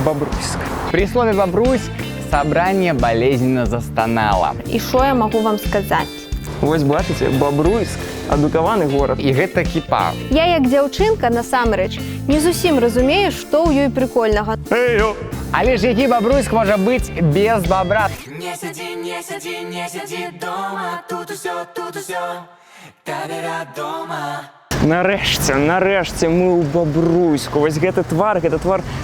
Бобруйск. При слове «Бобруйск» собрание болезненно застонало. І што я магу вам сказаць? Вось бачыце, Бабруйск, адукаваны горад. І гэта кіпа. Я як дзяўчынка насамрэч не зусім разумею, што ў ёй прыкольнага. Але ж які Бабруйск можа быць без бабра? Не сиди, не сиди, не сиди дома. Тут усё, табе вядома. Нарэшце, нарэшце мы ў Бабруйску. Вось гэта твар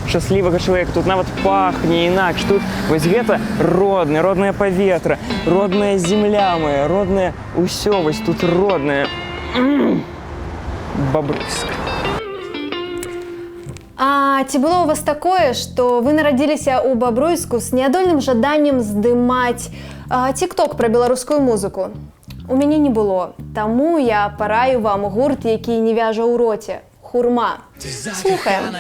шчаслівага чалавека. Тут нават пахне інакш. Тут вось гэта роднае, роднае паветра, родная земля моя, роднае ўсё вось тут роднае. Бабруйск. А ці было у вас такое, што вы нарадзіліся ў Бабруйску з неадольным жаданнем здымаць тикток пра беларускую музыку? У мяне не было. Таму я параю вам гурт, які не вяжа ў роце. Хурма. Слухаем.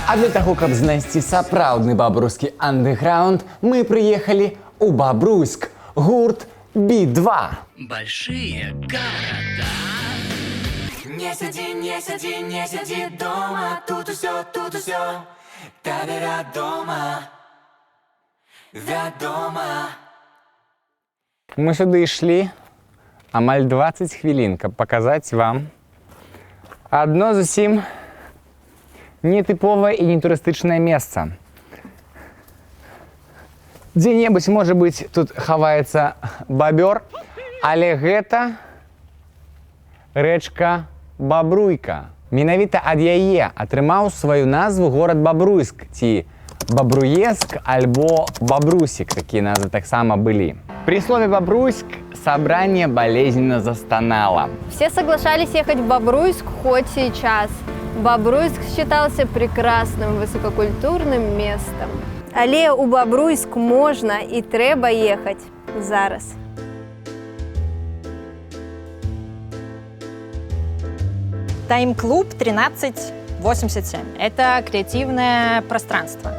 А для таго, каб знайсці сапраўдны бабруйскі андэграунд, мы прыехалі ў Бабруйск. Гурт Би-2. Большие города. Не сиди, не сиди, не сиди дома. Тут усё, табе вядома. Вядома. Мы сюды ішлі амаль 20 хвілін, каб паказаць вам адно зусім нетыповае і не турыстычнае месца. Дзе-небудзь, можа быць, тут хаваецца бабёр, але гэта рэчка Бабруйка. Менавіта ад яе атрымаў сваю назву горад Бабруйск ці Бабруеск альбо Бабрусік, такія назвы таксама былі. При слове «Бобруйск» собрание болезненно застонало. Все соглашались ехать в Бобруйск хоть сейчас. Бобруйск считался прекрасным высококультурным местом. Але у Бобруйск можна і трэба ехаць зараз. Тайм-клуб 1387. Это креативное пространство.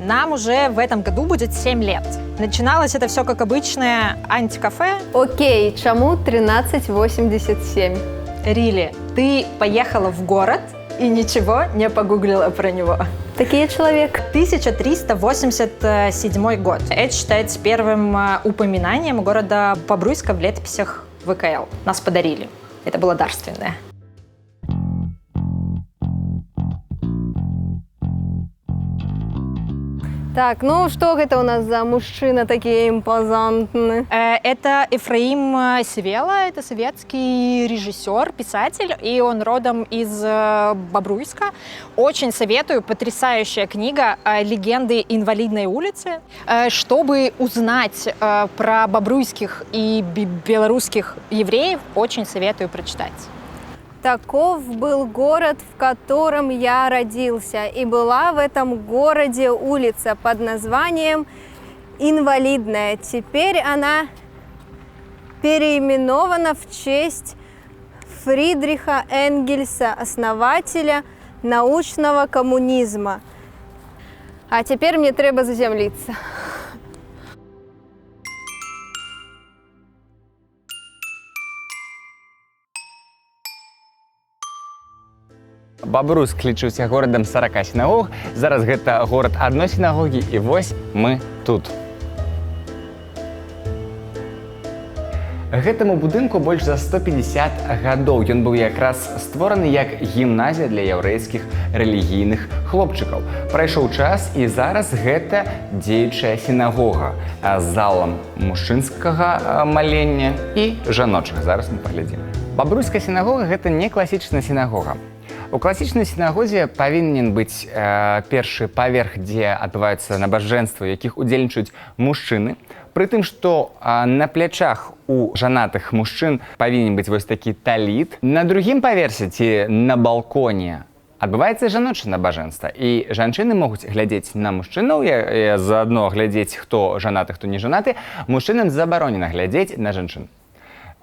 Нам уже в этом году будет 7 лет. Начиналось это все как обычное антикафе. Окей, чаму 1387? Рили, ты поехала в город и ничего не погуглила про него. Такі я чалавек. 1387 год. Это считается первым упоминанием города Бобруйска в летописях ВКЛ. Нас подарили. Это было дарственное. Так, ну што гэта ў нас за мужчына такі імпазантны? Это Эфраим Севела, это советский режиссер, писатель, и он родом из Бобруйска. Очень советую, потрясающая книга «Легенды инвалидной улицы». Чтобы узнать про бобруйских и белорусских евреев, очень советую прочитать. Таков был город, в котором я родился, и была в этом городе улица под названием Инвалидная. Теперь она переименована в честь Фридриха Энгельса, основателя научного коммунизма. А теперь мне трэба заземлиться. Бабруйск лічыўся горадам 40 сінагог. Зараз гэта горад адной сінагогі, і вось мы тут. Гэтаму будынку больш за 150 гадоў. Ён быў якраз створаны як гімназія для яўрэйскіх рэлігійных хлопчыкаў. Прайшоў час, і зараз гэта дзеючая сінагога з залам мужчынскага малення і жаночага. Зараз мы паглядзім. Бабруйская сінагога гэта не класічная сінагога. У класічнай сінагозе павінен быць першы паверх, дзе адбываюцца набажэнствы, у якіх удзельнічаюць мужчыны. Пры тым, што на плячах у жанатых мужчын павінен быць вось такі таліт. На другім паверсе ці на балконе адбываецца жаночае набажэнства. І жанчыны могуць глядзець на мужчынаў, заадно глядзець, хто жанаты, хто не жанаты. Мужчынам забаронена глядзець на жанчын.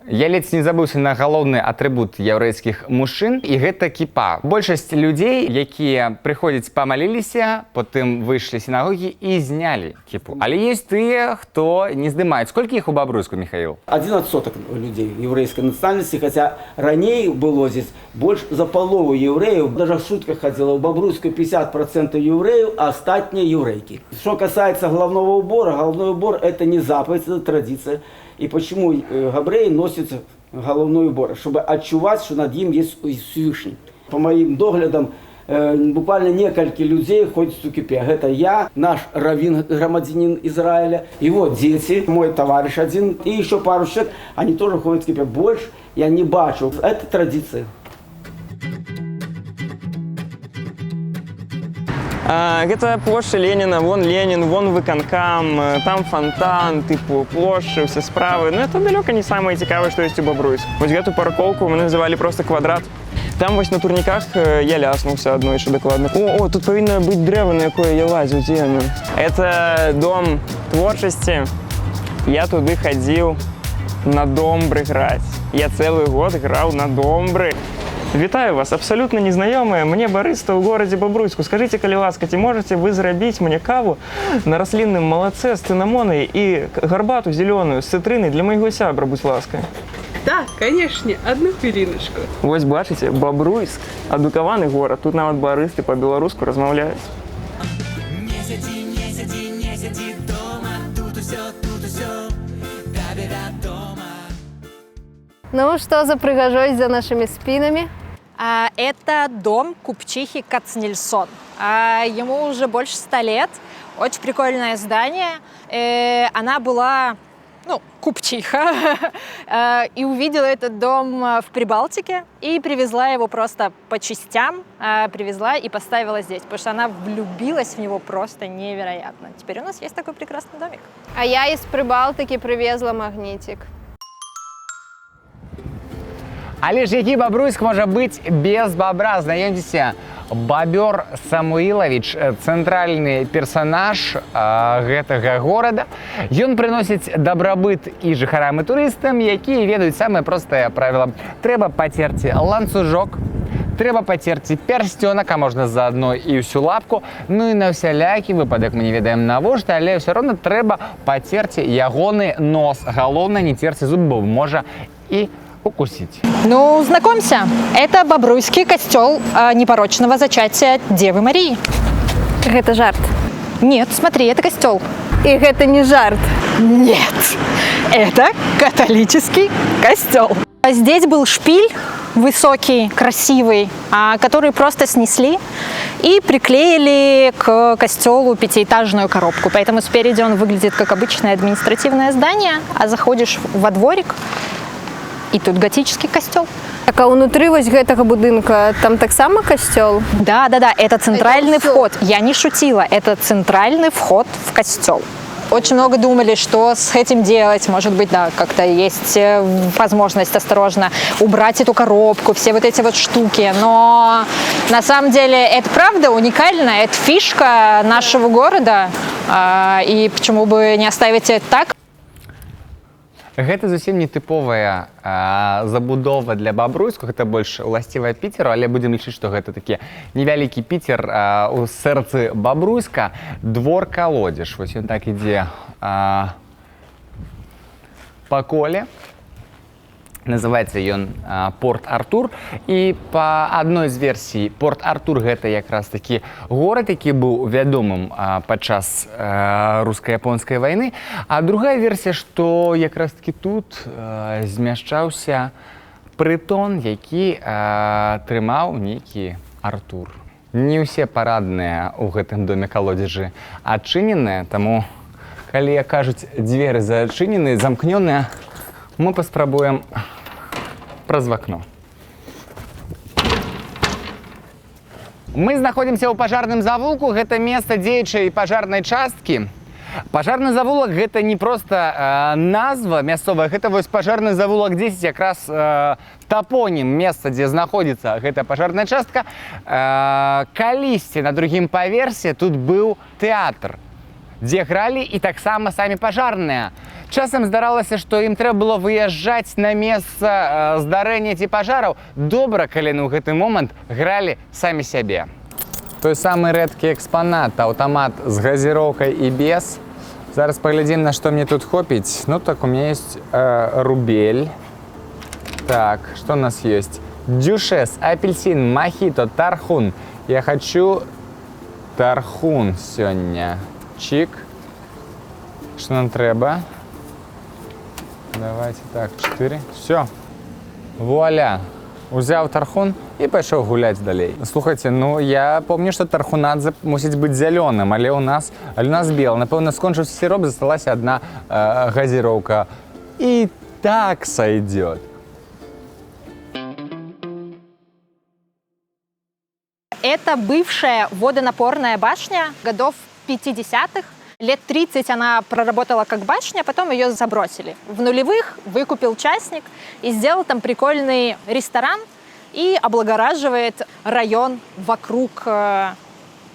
Я ледзь не забыўся на галоўны атрыбут яўрэйскіх мужчын, і гэта кіпа. Большасць людзей, якія прыходзяць, памаліліся, потым выйшлі з сінагогі і знялі кіпу. Але ёсць тыя, хто не здымаюць. Колькі іх у Бабруйску, Михаил? 1% людей еврейской национальности, хотя ранее было здесь больше за полову евреев. Даже шутка ходила: в Бобруйску 50% евреев, а остатние еврейки. Что касается головного убора, головной убор — это не заповедь, это традиция. И почему габреи носят головной убор? Чтобы адчуваць, что над ним есть Всевышний. По моим доглядам, буквально несколько людей ходят в кипе. Это я, наш раввин, грамадзянін Израиля, его дети, мой товарищ один и еще пару человек, они тоже ходят в кипе. Больше я не бачу. Это традиция. Гэта плошча Леніна, вон Ленін, вон выканкам, там фонтан, тыпу плошчы, усе справы. Но это далёка не самае цікавае, што ёсць у Бабруйску. Вось гэту паркоўку мы называлі просто квадрат. Там вось на турніках я ляснуўся аднойчы дакладна. О, о, тут павінна быць дрэва, на якое я лазіў, дзе яно? Это дом творчасці. Я туды хадзіў на домбры граць. Я цэлы год граў на домбры. Вітаю вас, абсалютна незнаёмыя мне барыста ў горадзе Бабруйску. Скажыце, калі ласка, ці можаце вы зрабіць мне каву на раслінным малацэ з цынамонай і гарбату зялёную з цытрынай для майго сябра, будзь ласка? Да, конечно, одну хвилиночку. Вось бачыце, Бабруйск, адукаваны горад, тут нават барысты па-беларуску размаўляюць. Не сядзі, не сядзі, не сядзі дома, тут усё, табе вядома. Ну, што за прыгажосць за нашымі спінамі? Это дом купчихи Кацнельсон. Ему уже больше 100 лет. Очень прикольное здание. Она была, ну, купчиха, и увидела этот дом в Прибалтике и привезла его просто по частям, привезла и поставила здесь, потому что она влюбилась в него просто невероятно. Теперь у нас есть такой прекрасный домик. А я из Прыбалтыкі прывезла магнітик. Але ж які Бабруйск можа быць без бабра? Знаёмцеся, Бабёр Самуілавіч, цэнтральны персанаж гэтага горада. Ён прыносіць дабрабыт і жыхарам, і турыстам, якія ведаюць самае простае правіла. Трэба пацерці ланцужок, трэба пацерці пярсцёнак, а можна заадно і ўсю лапку. Ну і на ўсялякі выпадак, мы не ведаем навошта, але ўсё роўна трэба пацерці ягоны нос. Галоўнае, не церці зуб, бо можа і укусіць. Ну, знакомься, это Бобруйский костел непорочного зачатия Девы Марии. Гэта жарт. Нет, смотри, это костел. І гэта не жарт. Нет, это католический костел. Здесь был шпиль высокий, красивый, который просто снесли и приклеили к костелу пятиэтажную коробку. Поэтому спереди он выглядит как обычное административное здание, а заходишь во дворик, и тут готический костел. Так, а ўнутры вось гэтага будынка там таксама касцёл? Да, это центральный Это всё. Вход. Я не шутила, это центральный вход в костел. Очень много думали, что с этим делать. Может быть, да, как-то есть возможность осторожно убрать эту коробку, все вот эти вот штуки. Но на самом деле это правда уникально, это фишка нашего города. И почему бы не оставить это так? Гэта зусім не тыповая забудова для Бабруйску, гэта больш уласцівая Піцеру, але будзем лічыць, што гэта такі невялікі Піцер у сэрцы Бабруйска, двор калодзеж. Вось ён так ідзе па коле. Называецца ён Порт Артур, і па адной з версій Порт Артур гэта якраз такі горад, які быў вядомым падчас руска-японскай вайны, а другая версія, што якраз такі тут змяшчаўся прытон, які трымаў нейкі Артур. Не ўсе парадныя ў гэтым доме калодзежы адчыненыя, таму, калі, як кажуць, дзверы зачынены, замкнёныя, мы паспрабуем праз вакно. Мы знаходзімся ў Пажарным завулку, гэта месца дзеючай пажарнай часткі. Пажарны завулак гэта не проста назва мясцовая, гэта вось Пажарны завулак 10, якраз тапонім месца, дзе знаходзіцца гэта пажарная частка. Калісьці на другім паверсе тут быў тэатр, дзе гралі і таксама самі пажарныя. Часам здаралася, што ім трэба было выязджаць на месца здарэння ці пажараў. Добра, калі яны ў гэты момант гралі самі сябе. Той самы рэдкі экспанат, аўтамат з газіроўкай і без. Зараз паглядзім, на што мне тут хопіць. Ну так, у меня есть рубель. Так, что у нас есть? Дюшес, апельсин, мохито, тархун. Я хочу тархун сегодня. Чик. Что нам трэба? Давайте так, 4. Все. Вуаля. Узяў тархун і пайшоў гуляць далей. Слухайте, ну я помню, што тархунадзе мусіць быць зялёным, але у нас белы. Напэўна, скончыўся сіроп, засталася одна газіроўка. І так сойдет. Это бывшая водонапорная башня годов 50-х. Лет 30 она проработала как башня, потом ее забросили. В нулевых выкупил частник и сделал там прикольный ресторан и облагораживает район вокруг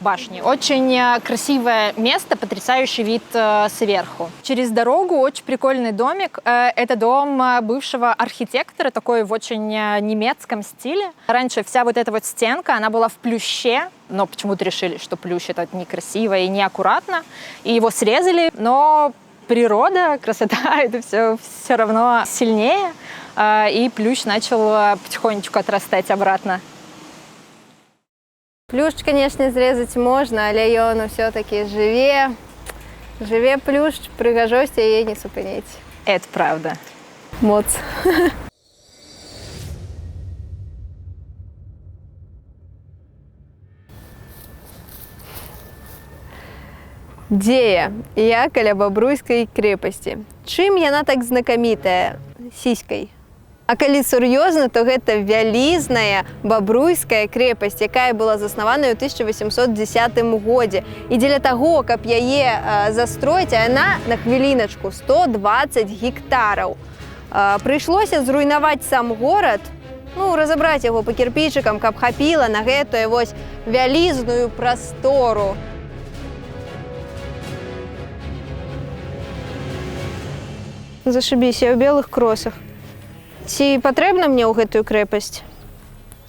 башни. Очень красивое место, потрясающий вид сверху. Через дорогу очень прикольный домик. Это дом бывшего архитектора, такой в очень немецком стиле. Раньше вся вот эта вот стенка, она была в плюще, но почему-то решили, что плющ это некрасиво и неаккуратно, и его срезали, но природа, красота, это все равно сильнее, и плющ начал потихонечку отрастать обратно. Плюшч, конечно, зрэзаць можна, але ён усё-такі жыве. Жыве плюшч, прыгажосць яе не супыніць. Это правда. Моц. Дзе я? Я каля Бабруйскай крепасці. Чым яна так знакамітая? Сіськай. А калі сур'ёзна, то гэта вялізная Бабруйская крепасць, якая была заснаваная ў 1810 годзе. І дзеля таго, каб яе застроіць, а яна на хвіліначку 120 гектараў. Прыйшлося зруйнаваць сам горад, ну, разабраць яго па кірпічыкам, каб хапіла на гэтую вось вялізную прастору. Зашибись, я ў белых кросах. Ці патрэбна мне ў гэтую крэпасць?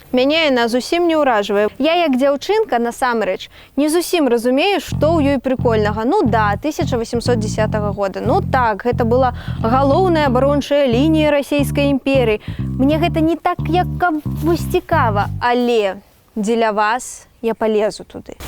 Мяне яна зусім не ўражвае. Я як дзяўчынка насамрэч не зусім разумею, што ў ёй прыкольнага. Ну да, 1810 года. Ну так, гэта была галоўная абарончая лінія Расійскай імперыі. Мне гэта не так як каб вось цікава, але дзеля вас я палезу туды.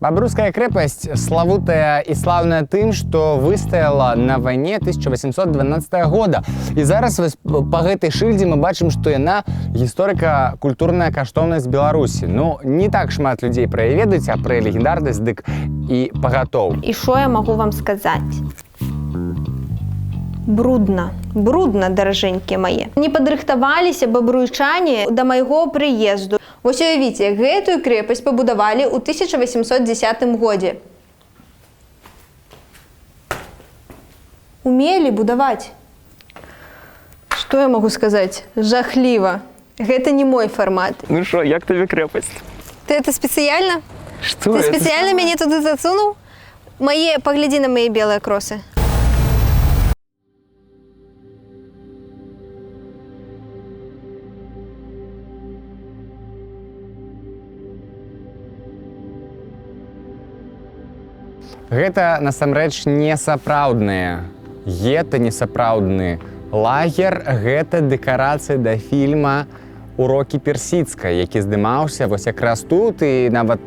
Бабруйская крэпасць славутая і слаўная тым, што выстаяла на вайне 1812 года. І зараз вось па гэтай шыльдзе мы бачым, што яна гісторыка-культурная каштоўнасць Беларусі. Ну, не так шмат людзей пра яе ведаюць, а пра легендарнасць дык і пагатоў. І що я магу вам сказаць? Брудна, брудна, даражэнькія мае. Не падрыхтаваліся бабруйчане да майго прыезду. Вось уявіце, гэтую крепасць пабудавалі ў 1810 годзе. Умелі будаваць. Што я магу сказаць? Жахліва. Гэта не мой фармат. Ну што, як табе крэпасць? Ты это спецыяльна? Што Ты это? спецыяльна мяне туды засунуў? Мае, паглядзі на мае белыя кросы. Гэта насамрэч не сапраўдныя. Гэта не сапраўдны лагер, гэта дэкарацыя да фільма «Урокі персідскай», які здымаўся вось якраз тут і нават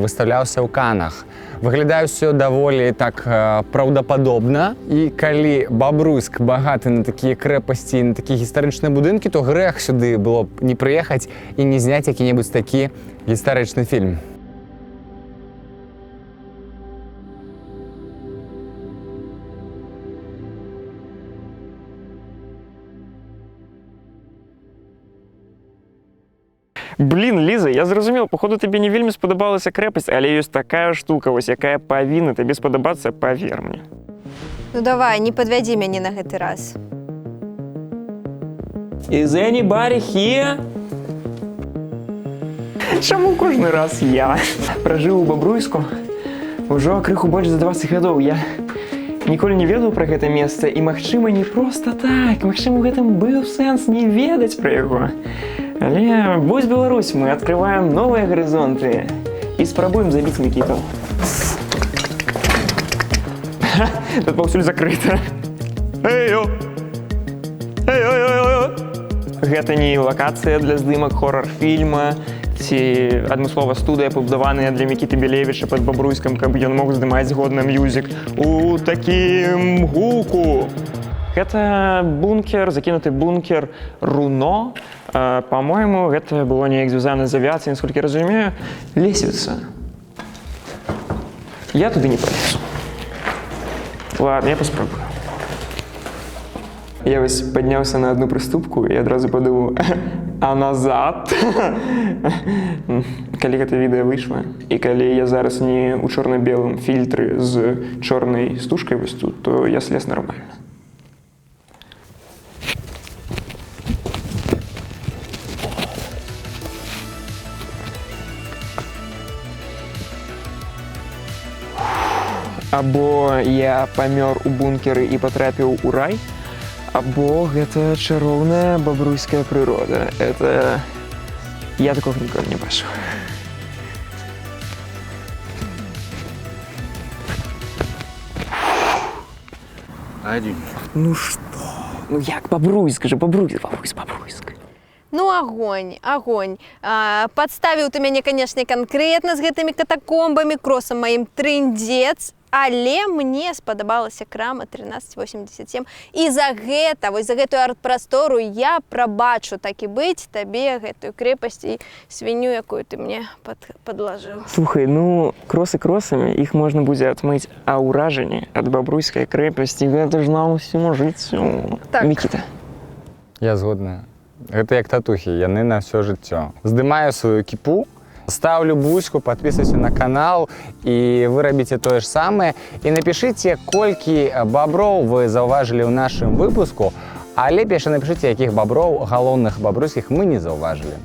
выстаўляўся ў Канах. Выглядае ўсё даволі так праўдападобна. І калі Бабруйск багаты на такія крэпасці і на такія гістарычныя будынкі, то грэх сюды было б не прыехаць і не зняць які-небудзь такі гістарычны фільм. Блин, Ліза, я зразумеў, походу табе не вельмі спадабалася крэпасць, але ёсць такая штука, вось якая павінна табе спадабацца, павер мне. Ну давай, не падвядзі мяне на гэты раз. Is anybody here? Чаму кожны раз я пражыў у Бабруйску ўжо крыху больш за 20 гадоў. Я Ніколі не ведаў пра гэта месца і, магчыма, не проста так. Магчыма, у гэтым быў сэнс не ведаць пра яго. Але вось Беларусь, мы адкрываем новыя гарызонты і спрабуем забіць Мікіту. Тут паўсюль закрыта. Эй-ё! Эй-ё-ё-ё! Гэта не лакацыя для здымак хорар-фільма ці адмыслова студыя, пабудаваная для Мікіты Белевіча пад Бабруйскам, каб ён мог здымаць годна мюзік у такім гуку. Гэта бункер, закінуты бункер Руно. Па-мойму, гэта было неяк звязана з авіяцыяй, насколькі я разумею. Лесвіца. Я туды не палезу. Ладно, я паспрабую. Я вось падняўся на одну прыступку і адразу падумаў: а назад? Калі гэта відэа выйшла і калі я зараз не ў чорна-белым фільтры з чорнай стужкай вось тут, то я слез нармальна. Або я памёр у бункеры і патрапіў у рай, або гэта чароўная бабруйская прырода. Это я такога ніколі не бачыў. Один. Ну што? Ну як Бабруйск же, Бабруйск, Бабруйск, Бабруйск. Ну, огонь, огонь. Падставіў ты мяне, канешне, канкрэтна з гэтымі катакомбамі, кросам маім трындзец, але мне спадабалася крама 1387. І за гэта, вось за гэтую арт-прастору я прабачу, так і быць, табе гэтую крэпасць і свінню, якую ты мне падлажыў. Слухай, ну кросы кросамі, іх можна будзе адмыць, а ўражанне ад бабруйскай крэпасці гэта ж на ўсё жыццё. Так. Мікіта. Я згодны. Гэта як татухі, яны на ўсё жыццё. Здымаю сваю кіпу, ставлю бузьку, подписывайся на канал, і вы рабіце тое ж самае. І напішыце, колькі баброў вы заўважылі ў нашым выпуску, а лепей яшчэ напішыце, якіх баброў, галоўных бабруйскіх, мы не заўважылі.